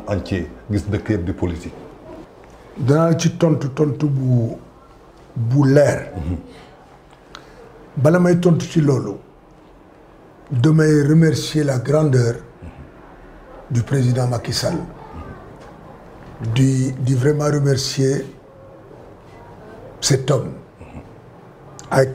entier gis dëkk yëpp di politique. danaa ci tontu bu leer. bala may tontu ci loolu damay remercier la grandeur du président Macky Sall di vraiment remercier cet homme avec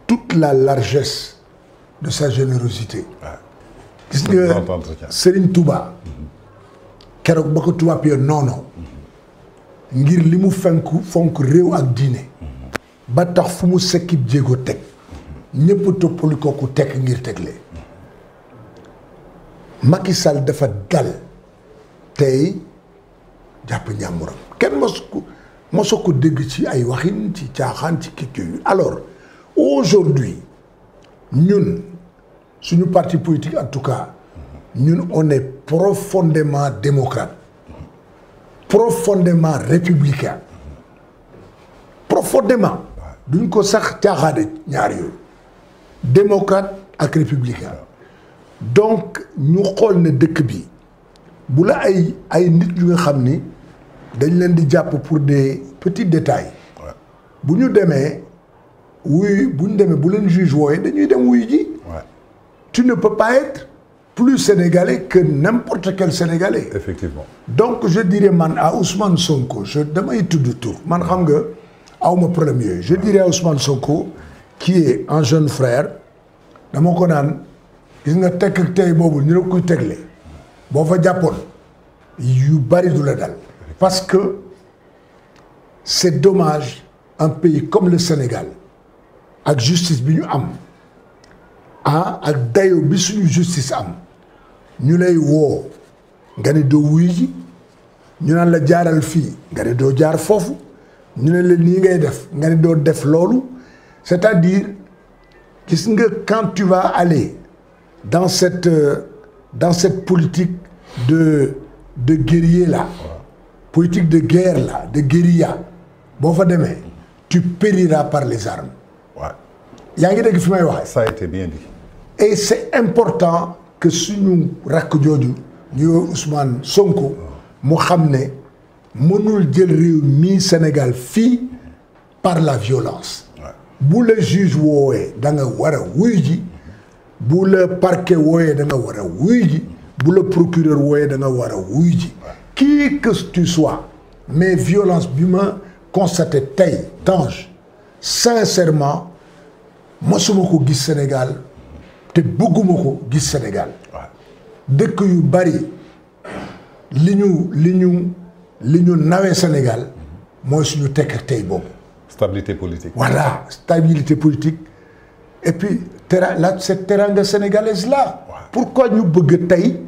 toute la largesse de sa générosité. gis nga Serigne Touba keroog ba ko tubaab yo non ngir li mu fonk réew ak diine ba tax fu mu sekkib jéego teg ñëpp toppali kooku tekk ngir tegle Macky Sall dafa dal tey jàpp ñàmmuram kenn mosu ko dégg ci ay waxin ci caaxaan ci kii yooyu. Alors aujourd'hui ñun suñu parti politique en tout cas ñun on est profondément démocrate, profondément républicain, profondément duñ ko sax caaxaane ñaar yooyu démocrate ak républicain. Donc ñu xool ne dëkk bi bu la ay nit yu nga xam ni dañ leen di jàpp pour des petits détails bu ñu demee bu ñu demee bu leen juge wooye dañuy dem wuyu ji. Tu ne peux pas être plus sénégalais que n'importe quel sénégalais. Effectivement. Donc je dirais man à Ousmane Sonko damay tudd tur man xam nga awma problème yooyu je dirais à Ousmane Sonko qui est un jeune frère dama ko naan gis nga tekk ak tey boobu ñu la koy tegle boo fa jàppoon yu bari du la dal. Parce que c'est dommage un pays comme le Sénégal ak justice bi ñu am ak dayo bi suñu justice am ñu lay woo nga ne doo wuyu ji ñu naan la jaaral fii nga ne doo jaar foofu ñu ne la nii ngay def nga ne doo def loolu. C'est-à-dire gis nga quand tu vas aller dans cette politique de guerrier là, politique de guerre là, de guérilla boo fa demee tu périras par les armes. yaa ngi dégg fi may waxee. Ça a été bien dit. Et c'est important que suñu rakk jooju ñu Ousmane Sonko mu xam ne mënul jël réew mi Sénégal fii par la violence. bu la juge woowee da nga war a wuyu ji bu la parquet wooyee da nga war a wuyu ji bu la procureur wooyee da nga war a wuyu ji. Qui que tu sois mais violence bi ma constaté tey Tange sincèrement mosuma ko gis Sénégal te bëgguma ko gis Sénégal. dëkk yu bari li ñu nawee Sénégal mooy suñu tekk tey boobu. Stabilité politique. Voilà, stabilité politique. Et puis cette teranga sénégalaise là. Pourquoi ñu bëgg tey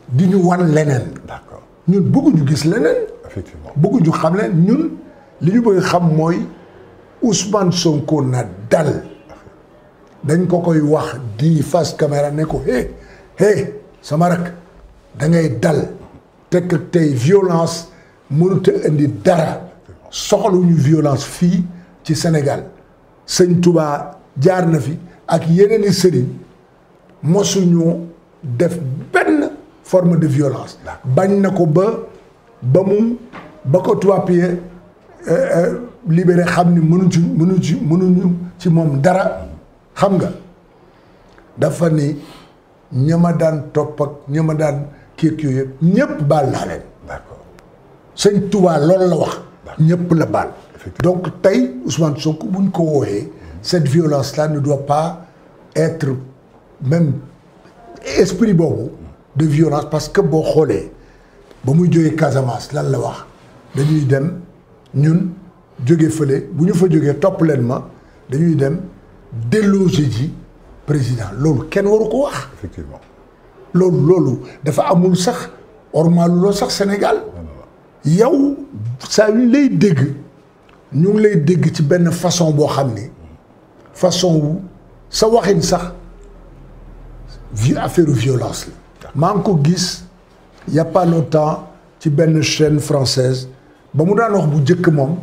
di ñu wan leneen. D'accord. ñun bëgguñu gis leneen. Effectivement. bëgguñu xam leen ñun li ñu bëgg xam mooy Ousmane Sonko na dal. dañ ko koy wax di face caméra ne ko hey sama rak da ngay dal tekk tey violence mënut a indi dara soxluñu violence fii ci Sénégal sëñ Touba jaar na fi ak yeneen i sëriñ mosuñu def benn forme de violence. bañ na ko ba ko tubaab yi libéré xam ni mënuñu ci moom dara. xam nga dafa ni ñama daan topp ak ñama daan kii ak yooyu yëpp ñëpp baal naa leen. D'accord. sëñ Touba loolu la wax. ñëpp la baal. Donc tey Ousmane Sonko bu ñu ko wooyee cette violence là ne doit pas être même esprit boobu de violence parce que boo xoolee ba muy jógee Casamance lan la wax dañuy dem ñun jóge fële bu ñu fa jógee topp leen ma dañuy dem. déloger ji président loolu kenn waru ko wax. Effectivement. loolu dafa amul sax ormalu loo sax Sénégal. yow saa yu lay dégg ñu ngi lay dégg ci benn façon boo xam ni façon wu sa waxin sax affaire violence la. maa ngi ko gis y a pas longtemps ci benn chaîne française ba mu daan wax bu njëkk moom.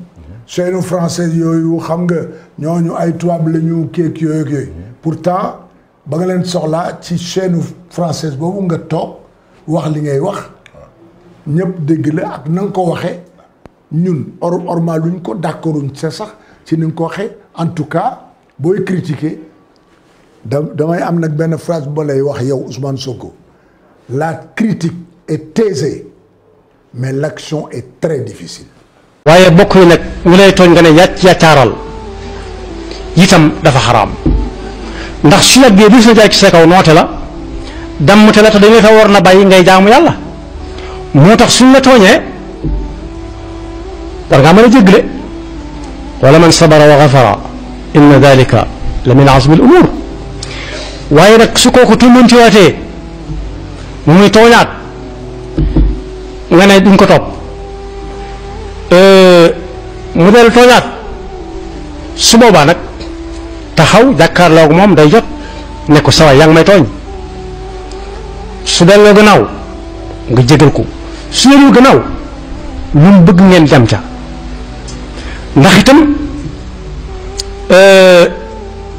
chaîne française yooyu xam nga ñooñu ay tubaab la ñu kéeg yooyu pourtant ba nga leen soxlaa ci chaîne française boobu nga toog wax li ngay wax ñëpp dégg la ak na nga ko waxee ñun ormal luñ ko d'accorduñ c'est sax ci ni nga ko waxee en tout cas booy critiquer damay am nag benn phrase ba lay wax yow Ousmane Sonko la critique est aisée mais l'action est très difficile. waaye bokk yi nag ñu lay tooñ nga ne yàccaaral itam dafa xaraam ndax su yàggee bis na jaay ci sa kaw noote la dammte la te dañu fa war na bàyyi ngay jaamu yàlla moo tax suñ la tooñee war ngaa mën a jéggale wala man sabara wa gafara inna dalika la min azmi al umur waaye nag su kooku tummantiwaatee mu muy tooñaat nga ne duñ ko topp mu del tooñaat su boobaa nag taxaw jàkkaarloog moom day jot ne ko sawaay yaa ngi may tooñ su delloo gannaaw nga jégal ko su delloo gannaaw lu mu bëgg ngeen jam ca ndax itam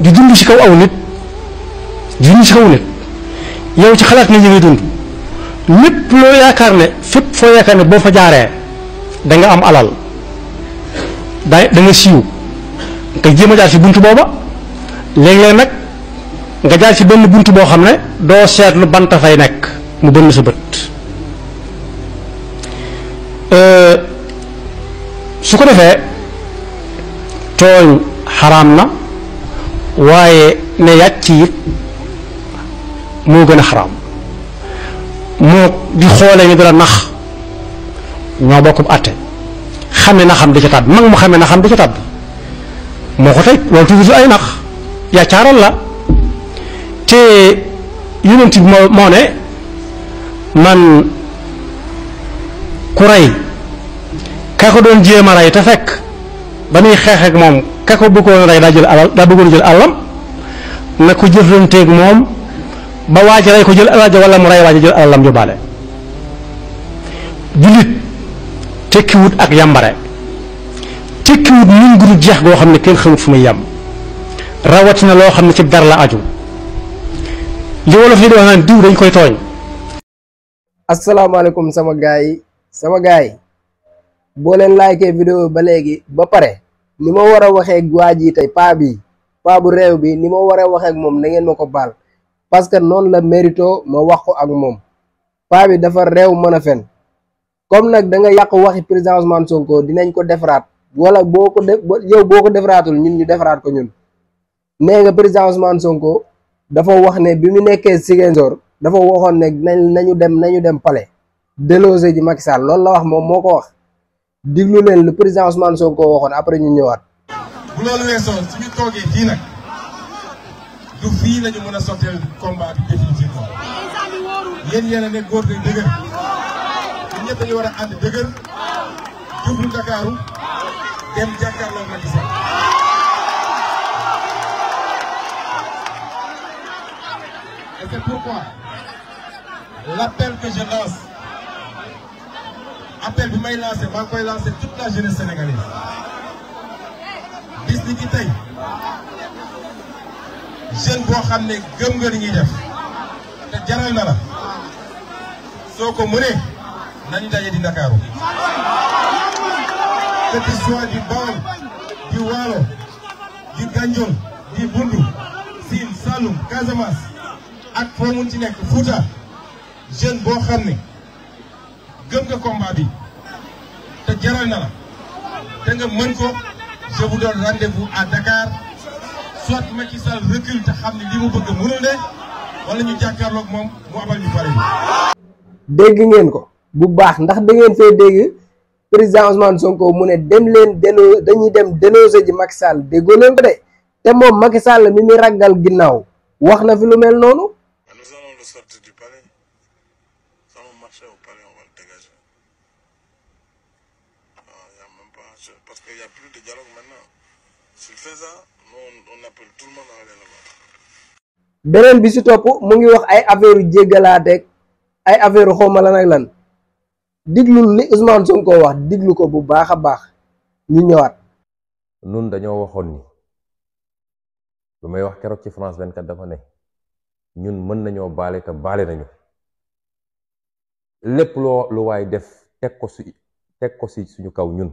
di dund ci kaw aw nit di dund ci kaw nit yow ci xalaat nit ñi ngay dund lépp loo yaakaar ne fépp foo yaakaar ne boo fa jaaree da nga am alal da nga siiw nga jéem a jaar ci buntu booba léeg-léeg nag nga jaar ci benn buntu boo xam ne doo seetlu banta fay nekk mu bënn sa bët su ko defee tooñ xaraam na waaye ne yàcc it moo gën a xaraam moo di xoolee ñu dara nax ñoo bokkub àtte xame na xam di ca tàbb mag mu xame na xam di ca tàbb moo ko tey loolu tuuti ay nax yaccaaral la te yonent bi moo ne man ku rey ka ko doon jéem a rey te fekk ba muy xeex ak moom ka ko bëggoon rey daa bëggoon jël àllam na ko jëflanteeg moom ba waaj rey ko jël alal ja wala mu rey waaj jël alalam yóbbaale jullit tekkiwut ak yambare tekkiwut nun gudul jeex goo xam ne kenn xamut fu muy yem rawatina loo xam ne ci dar la aju li wolof yi di wax naan diw dañ koy tooñ. asalaamaaleykum sama gaay yi boo leen like vidéo ba léegi ba pare ni ma war a waxee ak waa ji tey paa bu réew bi ni ma war a waxee ak moom na ngeen ma ko baal parce que noonu la mérito ma wax ko ak moom paa bi dafa réew mën a fen comme nag da nga yàq waxi président Ousmane Sonko dinañ ko defaraat wala boo ko defaraatul ñun ñu defaraat ko ñun nee nga président Ousmane Sonko dafa wax ne bi mu nekkee Ziguinchor dafa waxoon ne nañu dem palais déloger ji Macky Sall loolu la wax moom moo ko wax diglu leen lu président Ousmane Sonko waxoon après ñu ñëwaat. bu loolu weesoo suñu toogee fii nag du fii lañu mën a sotteel combat bi définitivement yéen a ne góor de dëgër ñun ñëpp dañu war a ànd dëgër jublu Dakaaru dem jàkkaarloo Macky Sall. Et c'est pourquoi l'appel que je lance appel bi may lancé maa ngi koy lancé toute la jeunesse sénégalaise bis ni ki tey jeune boo xam ne gëm nga li ñuy def te jaral na la soo ko mënee nañu daje di Ndakaaru que tu sois du Bawol du Waalo du Gandiol du Bundu Sine Saloum Casamance ak foo mun ci nekk Fouta jeune boo xam ne gëm nga combat bi te jaral na la te nga mën ko je vous donne rendez-vous à Dakar soit Macky Sall recule te xam ne li mu bëgg mënul ne wala ñu jàkkaarloog moom mu abal ñu pare. dégg ngeen ko bu baax ndax da ngeen fee dégg président Ousmane Sonko mu ne dañuy dem déloger ji Macky Sall déggoo leen ko de te moom Macky Sall mi muy ragal ginnaaw wax na fi lu mel noonu. Sortir du palais, ça va marcher au palais, on va le dégager. Il n'y a même pas, parce qu'il n'y a plus de dialogue maintenant. S'il fait ça, nous on appelle tout le monde à aller là-bas. beneen bi si topp mu ngi wax ay affaire yu jéggalaateeg ay affaire yu xawma lan ak lan diglu li Ousmane Sonko wax diglu ko bu baax a baax ñu ñëwaat. nun dañoo waxoon ni lu may wax keroog ci France 24 dafa ne ñun mën nañoo baale te baale nañu lépp lu waay def teg ko si suñu kaw ñun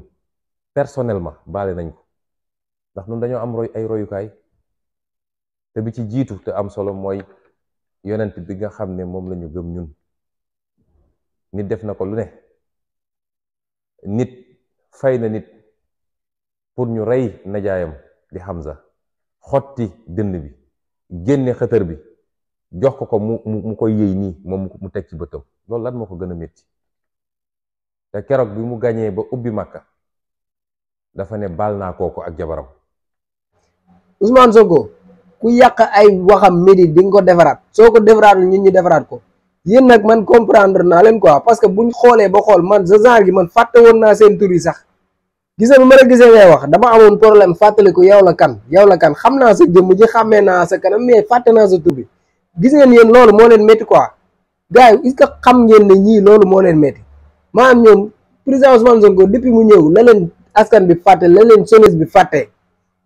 personnellement baale nañ ko ndax ñun dañoo am ay royukaay te bi ci jiitu te am solo mooy yonent bi nga xam ne moom la ñu gëm ñun. nit def na ko lu ne nit fay na nit pour ñu rey najaayam di Hamza xotti dënn bi génne xëtër bi jox ko mu koy yëy nii moom mu teg ci bëtam loolu lan moo ko gën a métti te keroog bi mu gañee ba ubbi Makka dafa ne baal naa kooku ak jabaram. Ousmane Sonko ku yàq ay waxam midi di nga ko defaraat soo ko defaraatul ñun ñu defaraat ko yéen nag man comprendre naa leen quoi parce que buñ xoolee ba xool man sa genre gi man fàtte woon naa seen tur yi sax gis nga bi ma la gisee ngay wax dama amoon problème fàttaliku yow la kan xam naa sa jëmm ji xàmmee naa sa kanam mais fàtte naa sa tur bi gis ngeen yéen loolu moo leen métti quoi gars yi est-ce que xam ngeen ne ñii loolu moo leen métti maanaam ñoom président Ousmane Sonko depuis mu ñëw la leen askan bi fàtte la leen jeunesse bi fàtte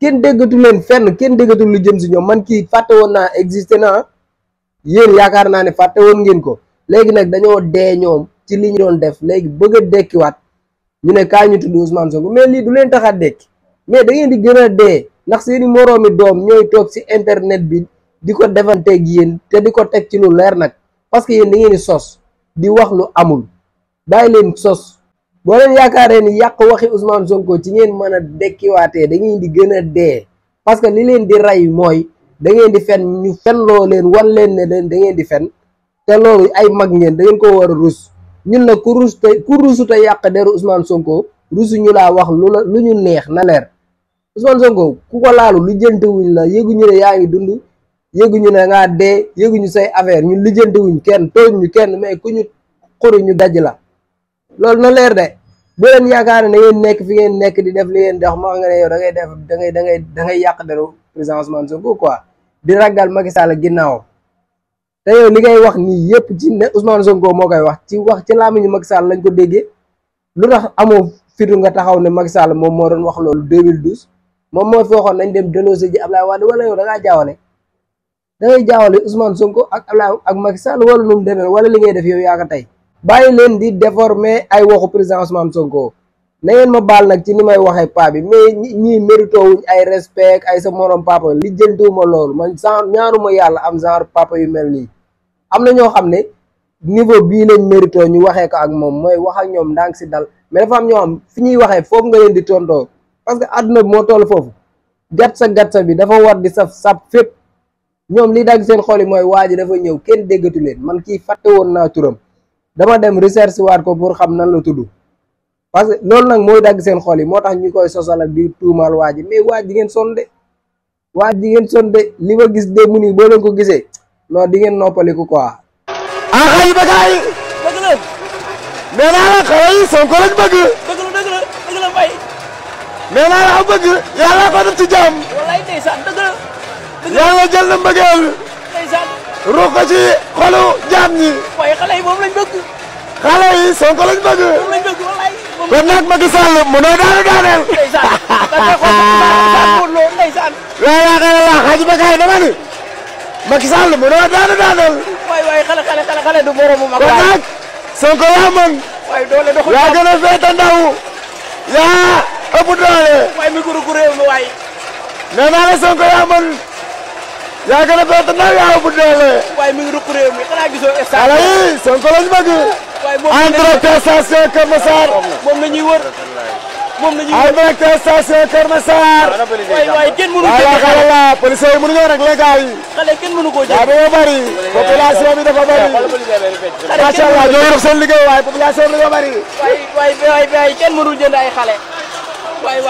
kenn déggatu leen fenn kenn déggatu lu jëm si ñoom man kii fàtte woon naa existé naa yéen yaakaar naa ne fàtte woon ngeen ko léegi nag dañoo dee ñoom ci li ñu doon def léegi bëgg a dekkiwaat ñu ne kaa ñu tudd Ousmane Sonko mais lii du leen tax a dekki mais da ngeen di gën a dee ndax seeni moroomi doom ñooy toog si internet bi di ko defanteeg yéen te di ko teg ci lu leer nag parce que yéen da ngeen di sos di wax lu amul bàyyi leen sos boo leen yaakaaree ni yàq waxi Ousmane Sonko ci ngeen mën a dekkiwaatee da ngeen di gën a dee parce que li leen di rey mooy da ngeen di fen ñu fen loo leen wan leen ne leen da ngeen di fen te loolu ay mag ngeen da ngeen ko war a rus ñun nag ku rusu te yàq deru Ousmane Sonko rusu ñu laa wax lu ñu neex na leer Ousmane Sonko ku ko laalu lijjantewuñ la yëguñu ne yaa ngi dund yëguñu ne ngaa dee yëguñu say affaire ñun lijjantewuñ kenn tooñ ñu kenn mais ku ñu xuri ñu daj la loolu na leer de bu leen yaakaar ne ngeen nekk fi ngeen nekk di def li ngeen dox ma nga ne yow da ngay yàq deru président Ousmane Sonko quoi di ragal Macky Sall ginnaaw te yow li ngay wax nii yëpp ci ne Ousmane Sonko moo koy wax ci làmmiñu Macky Sall lañ ko déggee lu tax amoo fitu nga taxaw ne Macky Sall moom moo doon wax loolu 2012 moom moo fi waxoon nañ dem déloger ji Ablaye Wade wala yow da ngaa jaawale da ngay jaawale Ousmane Sonko ak Ablaye ak Macky Sall wala nu mu demee wala li ngay def yow yaa ko tey bàyyi leen di déformer ay waxu président Ousmane Sonko na ngeen ma baal nag ci ni may waxee paa bi mais ñii mérito wuñ ay respect ay sa morom papa li jëntuwuma loolu man genre ñaanuma yàlla am genre papa yu mel nii am na ñoo xam ne niveau bii lañ mérito ñu waxee ko ak moom mooy wax ak ñoom ndànk si dal mais dafa am ñoo xam fi ñuy waxee foofu nga leen di tontoo parce que àdduna bi moo toll foofu gatsa bi dafa war di saf fépp ñoom li dagg seen xol yi mooy waa ji dafa ñëw kenn déggatu leen man kii fàtte woon naa turam dama dem recherche waat ko pour xam nan la tudd parce que loolu nag mooy dagg seen xol yi moo tax ñu koy sosal ak di tuumaal waa ji mais waa ji ngeen sonn de li ma gis démb nii boo leen ko gisee non di ngeen noppaliku quoi. xay ba gaay dëgg la nee naa la xale yi Sonko lañ bëgg dëgg la bay nee naa la bëgg yàlla ko def ci jàmm wallaay ndeysaan dëgg la yàlla jël na mbëggeel ndeysaan ruux ko ci xolu jaam ñi waaye xale yi moom lañ bëgg xale yi Sonko lañ bëgg wallaay kon nag Macky Sall mënoo daaneel ndeysaan la xaj ba gaay dama ni Macky Sall mënoo daaneel waay xale du moromu Macky kon nag Sonko yaa mën waay doole doxul yaa gën a féete ndaw yaa ëpp doole waay mi guru réew mi waay nee naa la Sonko yaa mën yaa gën a féete ndaw yaa ëpp doole waay mi guru réew mi xanaa gisoo xale yi Sonko lañ bëgg entre station Kër Massar moom la ñuy wër entre station Kër Massar waay kenn mënu ko xale la police yi mënuñoo rek les gars yi xale kenn mënu ko jël dafa bari population bi dafa bari macha Allah ñoo yor seen liggéey waaye population bi dafa bari waay kenn mënul jënd ay xale waay